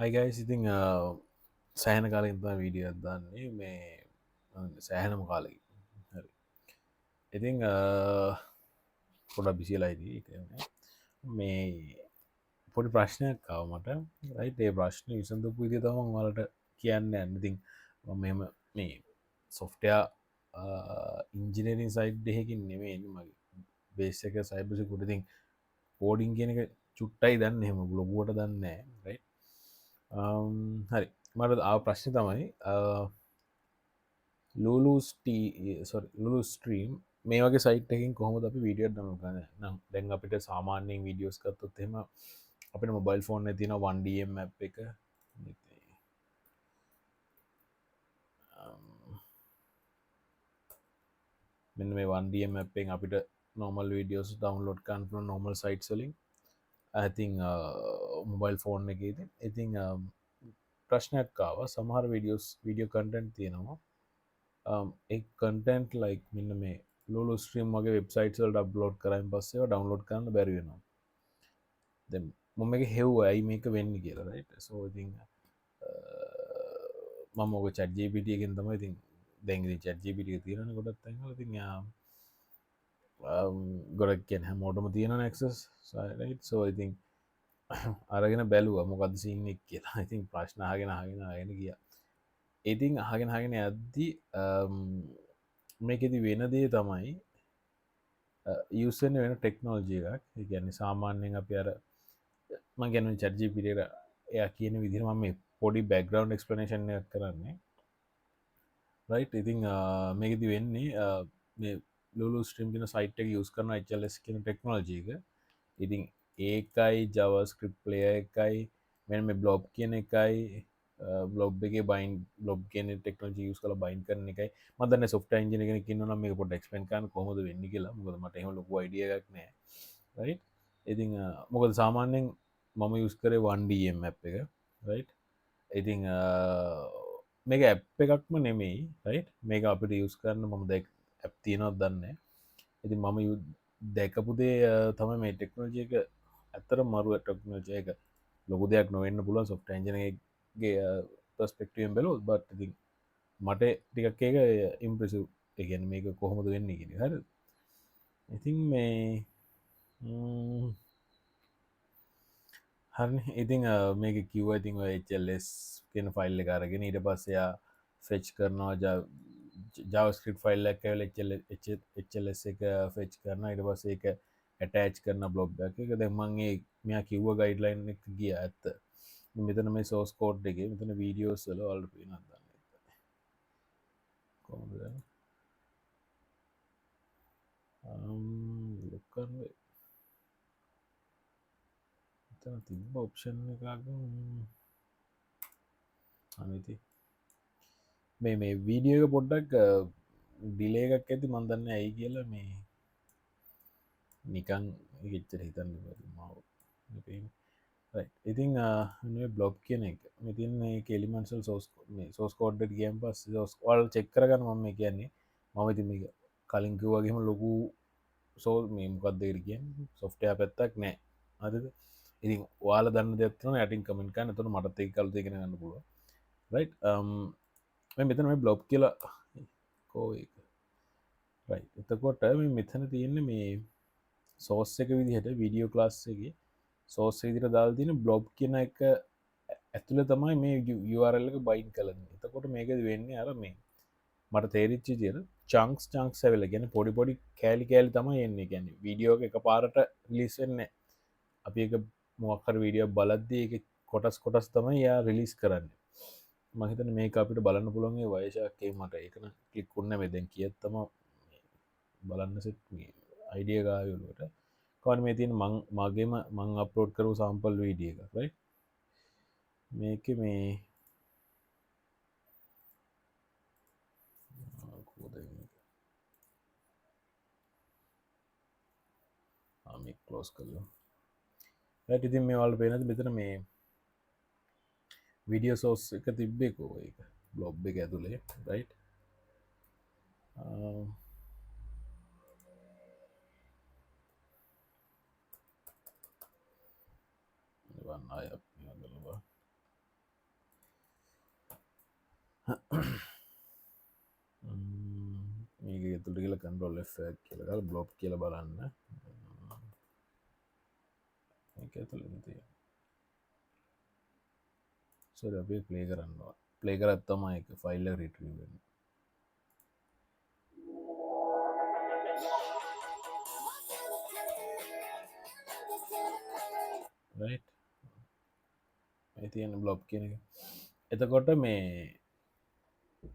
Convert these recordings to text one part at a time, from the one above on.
Hi guys, ඉතින් සෑහෙන කාලෙකින් තමයි වීඩියෝ එකක් දාන්නේ මේ සෑහෙනම කාලෙකින්. හරි. ඉතින් පොඩක් බිසි වෙලා හිටියේ, ඒක නෑ. මේ පොඩි ප්‍රශ්නයක් ආවා මට. රයිට්, ඒ ප්‍රශ්නේ විසඳපු විදිය තමයි මම ඔයාලට කියන්න යන්නේ. ඉතින් මම මෙහෙම මේ සොෆ්ට්වෙයාර් ඉන්ජිනියරින් සයිඩ් එකකින් නෙමෙයි එන්නේ, මගේ බේස් එක සයිබර් සිකියුරිටි. ඉතින් කෝඩින් කියන එක චුට්ටයි දන්නේ, එහෙම ලොකුවට දන්නේ නෑ. රයිට්. හරි, මට ආව ප්‍රශ්නේ තමයි ලුලු ස්ට්‍රීම් මේ වගේ සයිට් එකකින් කොහොමද අපි වීඩියෝ ඩවුන්ලෝඩ් කරන්නේ? නම් දැන් අපිට සාමාන්‍යයෙන් වීඩියෝස් ගත්තොත් එහෙම අපිට මොබයිල් ෆෝන් එකේ තියෙන 1DM app එක. මෙන්න මේ 1DM app එකෙන් අපිට normal videos download කරන්න පුළුවන් normal sites වලින්. I think, mobile phone එකේදී. ඉතින්, ප්‍රශ්නයක් ආවා, සමහර video content තියෙනවා. ඒ content මෙන්න මේ ලුලු ස්ට්‍රීම් වගේ වෙබ්සයිට්ස් වලට අප්ලෝඩ් කරායින් පස්සේ ඒවා ඩවුන්ලෝඩ් කරන්න බැරි වෙනවා. දැන් මම මේක හෙව්වා ඇයි මේක වෙන්නේ කියලා, රයිට්? ඉතින්, මම ඔක chat GPT එකෙන් තමයි ඉතින් දැන් ඉතින් chat GPT එක තියෙනවනේ ගොඩක් තැන්වල. ඉතින්, ගොඩක් කියන්නේ හැමෝටම තියෙනවනේ access, right? ඉතින් අරගෙන බැලුවා මොකද්ද සීන් එක කියලා. ඉතින් ප්‍රශ්න අහගෙන අහගෙන අහගෙන ගියා. ඉතින් අහගෙන අහගෙන යද්දි, මේකෙදි වෙන දේ තමයි, යූස් වෙන වෙන ටෙක්නොලොජි එකක්. ඒ කියන්නේ සාමාන්‍යයෙන් අපි අර මං කියන්නේ chat GPT එකට එයා කියන විදිහට මම මේ පොඩි බැක්ග්‍රවුන්ඩ් එක්ස්ප්ලනේෂන් එකක් කරන්නේ. රයිට්. ඉතින්, මේකෙදි වෙන්නේ, මේ ලුලු ස්ට්‍රීම් කියන සයිට් එක යූස් කරන HLS කියන ටෙක්නොලොජි එක. ඉතින් ඒකයි JavaScript player එකයි මෙන්න මේ blob කියන එකයි, blob එකේ bind, blob කියන ටෙක්නොලොජි යූස් කරලා බයින්ඩ් කරන එකයි. මම දන්නේ සොෆ්ට්වෙයාර් ඉන්ජිනියර් කෙනෙක් ඉන්නවා නම් මේක පොඩ්ඩක් එක්ස්ප්ලেইন කරන්න කොහොමද වෙන්නේ කියලා. මොකද මට එහෙම ලොකු අයිඩියා එකක් නෑ. රයිට්. ඉතින්, මොකද සාමාන්‍යයෙන් මම යූස් කරේ 1DM app එක. රයිට්. ඉතින්, මේක ඇප් එකක්ම නෙමෙයි. රයිට්. මේක අපිට යූස් කරන්න මම දැක් ඇප් තියෙනවද දන්නේ නෑ. ඉතින් මම දැකපු දේ, තමයි මේ ටෙක්නොලොජි එක ඇත්තටම මරුව ටෙක්නොලොජි එක. ලොකු දෙයක් නොවෙන්න පුළුවන් සොෆ්ට්වෙයාර් ඉන්ජිනියර් කෙනෙක්ගේ, පර්ස්පෙක්ටිව් එකෙන් බැලුවොත්, බට් ඉතින් මට ටිකක් ඒක ඉම්ප්‍රෙසිව්. ඒ කියන්නේ මේක කොහොමද වෙන්නේ කියන එක. හරිද? ඉතින් මේ, හරිනේ. ඉතින්, මේක කිව්වා ඉතින් ඔය HLS කියන ෆයිල් එක අරගෙන ඊට පස්සේ එයා ෆෙච් කරනවා JavaScript file එකක් ඇවිල්ලා HLS එක ෆෙච් කරනවා. ඊට පස්සේ ඒක ඇටච් කරන බ්ලොබ් එකක්. ඒක දැන් මං ඒ මෙයා කිව්ව ගයිඩ්ලයින් එක ගියා ඇත්ත. මෙතන මේ සෝස් කෝඩ් එකේ මෙතන වීඩියෝස් වල ඔයාලට පේනවද දන්නේ නැහැ. කොහොමද දන්නේ? ලොක් කරන්න වෙයි. මෙතන තිබ්බ ඔප්ෂන් එකක් අනිති. මේ වීඩියෝ එක පොඩ්ඩක්, ඩිලේ එකක් ඇති මං දන්නේ ඇයි කියලා. මේ නිකන් ඒක එච්චර හිතන්න බැරි මාව නෙපෙයි. රයිට්. ඉතින්, මේ බ්ලොබ් කියන එක මේ තියෙන මේක එලිමන්ට්ස් වල සෝස් මේ සෝස් කෝඩ් එකට ගියන් පස්සේ සෝස් ඔයාලා චෙක් කරගන්න මම මේ කියන්නේ. මම ඉතින් මේක කලින් කිව්වා වගේම ලොකු සෝස් මේ මොකක්ද ඒකට කියන්නේ සොෆ්ට්වෙයාර් පැත්තක් නෑ. හරිද? ඉතින් ඔයාලා දන්න දෙයක් තියෙනවා යටින් කමෙන්ට් කරන්න. එතකොට මටත් ඒක අලුත ඉගෙන ගන්න පුළුවන්. රයිට්. මේ මෙතන මේ බ්ලොබ් කියලා කෝ ඒක. රයිට්. එතකොට මේ මෙතන තියෙන්නේ මේ සෝස් එක විදිහට වීඩියෝ ක්ලාස් එකේ සෝස් එක විදිහට දාලා තියෙන බ්ලොබ් කියන එක ඇතුලේ තමයි මේ URL එක බයින්ඩ් කරලා තියෙන්නේ. එතකොට මේකද වෙන්නේ අර මේ මට තේරිච්ච විදිහට චන්ක්ස් ඇවිල්ලා කියන්නේ පොඩි පොඩි කෑලි කෑලි තමයි එන්නේ. කියන්නේ වීඩියෝ එක එකපාරට රිලීස් වෙන්නේ නැහැ. අපි ඒක මොකක් හරි වීඩියෝ එකක් බලද්දී ඒකේ කොටස් කොටස් තමයි එයා රිලීස් කරන්නේ. මම හිතන්නේ මේක අපිට බලන්න පුළුවන් ඒ වයසක් ඒ මට ඒක නම් ක්ලික් වුණේ නැහැ. මේ දැන් කියත් තමයි මේ බලන්න සෙට් මේ අයිඩියා එක ආවේ ඔළුවට. කොහොමද මේ තියෙන මගේම මං අප්ලෝඩ් කරපු සාම්පල් වීඩියෝ එකක්, රයිට්? මේකේ මේ කොහොමද මේක? මේක ක්ලෝස් කරලා. රයිට්, ඉතින් මේ ඔයාලට පේනද මෙතන මේ වීඩියෝ සෝස් එක තිබ්බේ කොහොම ඒක? බ්ලොබ් එක ඇතුලේ, රයිට්? නිවන් ආය අපි මේවා කරලා බලමු. ගිහලා control F එකක් කියලා ගහලා බ්ලොබ් කියලා බලන්න. මේක ඇතුළේ තියෙනවා. සෝරි, අපි ප්ලේ කරන්න ඕන. ප්ලේ කරත් තමයි ඒක ෆයිල් එක රිට්‍රීව් වෙන්නේ. රයිට්, මේ තියෙන බ්ලොබ් කියන එක. එතකොට මේ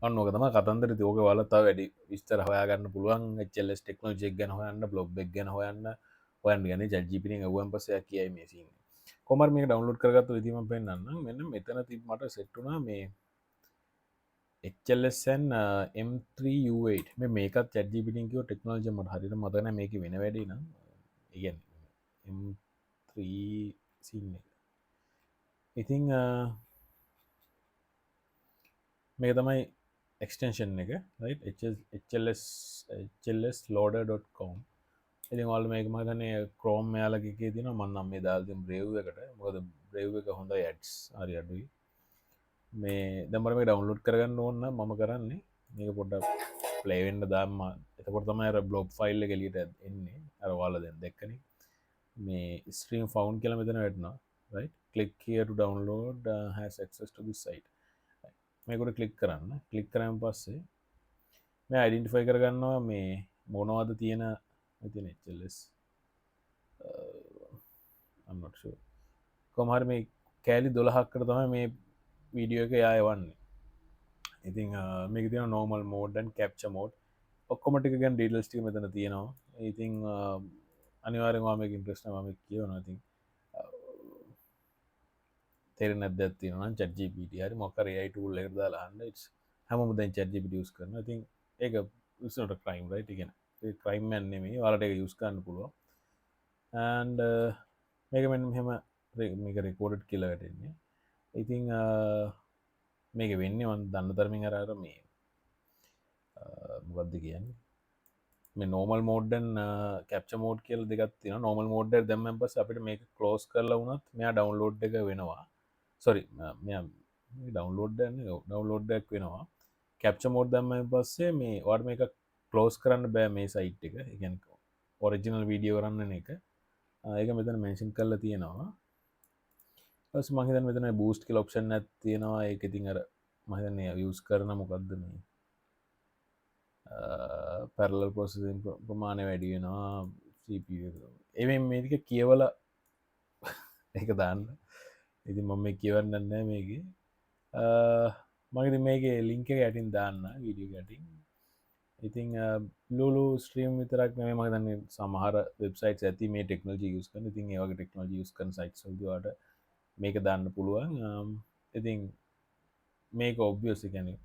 අන්න ඕක තමයි කතන්දර. ඉතින් ඕක ඔයාලා තව වැඩි විස්තර හොයාගන්න පුළුවන්. HLS technology එක ගැන හොයන්න, බ්ලොබ් එක ගැන හොයන්න, හොයන්න කියන්නේ ChatGPT එකෙන් අහුවන් පස්සේ එයා කියයි මේ සීන් එක. කොහොම හරි මේක ඩවුන්ලෝඩ් කරගත්ත විදිහ මම පෙන්නන්නම්. මෙන්න මෙතන තිබ් මට සෙට් වුණා මේ HLS and M3U8. මේකත් ChatGPT එකෙන් කිව්ව ටෙක්නොලොජි මට හරියට මතක නෑ මේකේ වෙන වැඩේ නම්. ඒ කියන්නේ M3 scene එක. ඉතින් මේක තමයි එක්ස්ටෙන්ෂන් එක, right? HLS, HLSloader.com. ඉතින් ඔයාලා මේක මම හිතන්නේ Chrome එයාලගේ එකේ තියෙනවා. මම නම් මේ දාලා තියෙන Brave එකට. මොකද Brave එක හොඳයි, ads හරි අඩුයි. මේ දැන් මට මේක ඩවුන්ලෝඩ් කරගන්න ඕන නම් මම කරන්නේ මේක පොඩ්ඩක් ප්ලේ වෙන්න දාන්න. එතකොට තමයි අර බ්ලොබ් ෆයිල් එක එළියට එන්නේ. අර ඔයාලා දැන් දැක්කනේ. මේ ස්ට්‍රීම් ෆවුන්ඩ් කියලා මෙතන වැටෙනවා. Right, click here to download, has access to this site. මේකට ක්ලික් කරන්න. ක්ලික් කරාන් පස්සේ මේ අයිඩෙන්ටිෆයි කරගන්නවා මේ මොනවද තියෙන මේ තියෙන HLS, I'm not sure. කොහොම හරි මේ කෑලි 12කට තමයි මේ වීඩියෝ එක යා එවන්නේ. ඉතින් මේක තියෙනවා normal mode and capture mode. ඔක්කොම ටික ගැන ඩීටේල්ස් ටික මෙතන තියෙනවා. ඉතින් අනිවාර්යෙන්ම ඔයා මේක ඉන්ට්‍රස්ට් නම් මම කියවනවා. ඉතින් තේරෙන්නේ නැද්ද දෙයක් තියෙනවා නම් ChatGPT හරි මොකක් හරි AI tool එකකට දාලා අහන්න. It's හැමෝම දැන් ChatGPT use කරනවා. ඉතින් ඒක it's not a crime, right? ඒ කියන්නේ ඒක crime එකක් නෙමෙයි. ඔයාලට ඒක යූස් කරන්න පුළුවන්. And මේක මෙන්න මෙහෙම මේක රෙකෝඩඩ් කියලා වැටෙන්නේ. ඉතින් මේක වෙන්නේ මම දන්න තරමින් අර අර මේ මොකද්ද කියන්නේ මේ normal mode and capture mode කියලා දෙකක් තියෙනවා. Normal mode එක දැම්මන් පස්සේ අපිට මේක ක්ලෝස් කරලා වුණත් මෙයා ඩවුන්ලෝඩ් එක වෙනවා. සෝරි, මෙයා මේ ඩවුන්ලෝඩ් එක නෙවෙයි, ඩවුන්ලෝඩ් එකක් වෙනවා. කැප්චර් මෝඩ් දැම්මන් පස්සේ මේ ඔයාලට මේක ක්ලෝස් කරන්න බෑ මේ සයිට් එක. ඒ කියන්නේ ඔරිජිනල් වීඩියෝ කරන්න එන එක. ඒක මෙතන මෙන්ෂන් කරලා තියෙනවා. ඊට පස්සේ මං හිතන්නේ මෙතන බූස්ට් කියලා ඔප්ෂන් එකක් තියෙනවා. ඒක ඉතින් අර මං හිතන්නේ යූස් කරන මොකද්ද මේ පැරලල් ප්‍රොසෙසින් ප්‍රමාණය වැඩි වෙනවා CPU එක. ඒ මේ ටික කියවලා ඒක දාන්න. ඉතින් මම මේ කියවන්න නැහැ මේකේ. මම ඉතින් මේකේ ලින්ක් එක යටින් දාන්න වීඩියෝ එක යටින්. ඉතින් ලුලු ස්ට්‍රීම් විතරක් නෙමෙයි, මම හිතන්නේ සමහර වෙබ්සයිට්ස් ඇති මේ ටෙක්නොලොජි යූස් කරන. ඉතින් ඒ වගේ ටෙක්නොලොජි යූස් කරන සයිට්ස් වලදී ඔයාලට මේක දාන්න පුළුවන්. ඉතින් මේක ඔබ්වියස්, ඒ කියන්නේ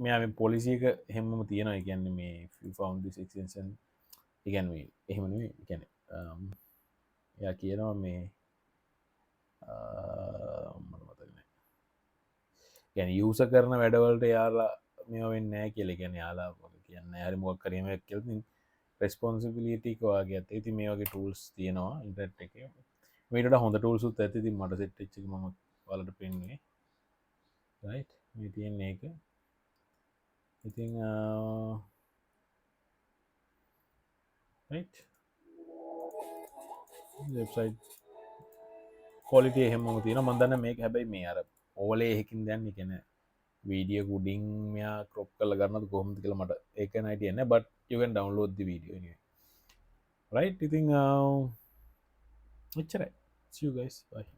මෙයා මේ පොලිසි එක එහෙමම තියෙනවා. ඒ කියන්නේ මේ if you found this extension, ඒ කියන්නේ මේ එහෙම නෙමෙයි. ඒ කියන්නේ එයා කියනවා මේ මට මතක නෑ. ඒ කියන්නේ යූසර් කරන වැඩවලට එයාලා මේවා වෙන්නේ නෑ කියලා. ඒ කියන්නේ එයාලා මොකද කියන්නේ හරි මොකක් හරි එහෙම එකක් කියලා. ඉතින් රෙස්පොන්සිබිලිටි එක වාගේ ඇත්ත. ඉතින් මේ වගේ ටූල්ස් තියෙනවා ඉන්ටර්නෙට් එකේ. මීට වඩා හොඳ ටූල්ස් උත් ඇති. ඉතින් මට සෙට් වෙච්ච එක මම ඔයාලට පෙන්නුවේ. රයිට්, මේ තියෙන්නේ ඒක. ඉතින් රයිට්, වෙබ්සයිට් ක්වොලිටි එහෙමම තියෙනවා. මම දන්නේ මේක හැබැයි මේ අර ඕවර්ලේ එකකින් දැන් ඒ කියන්නේ වීඩියෝ එක උඩින් මෙයා ක්‍රොප් කරලා ගන්නවද කොහොමද කියලා මට ඒක ගැන අයිඩියා නෑ, but you can download the video anyway, right? ඉතින් එච්චරයි. See you guys, bye.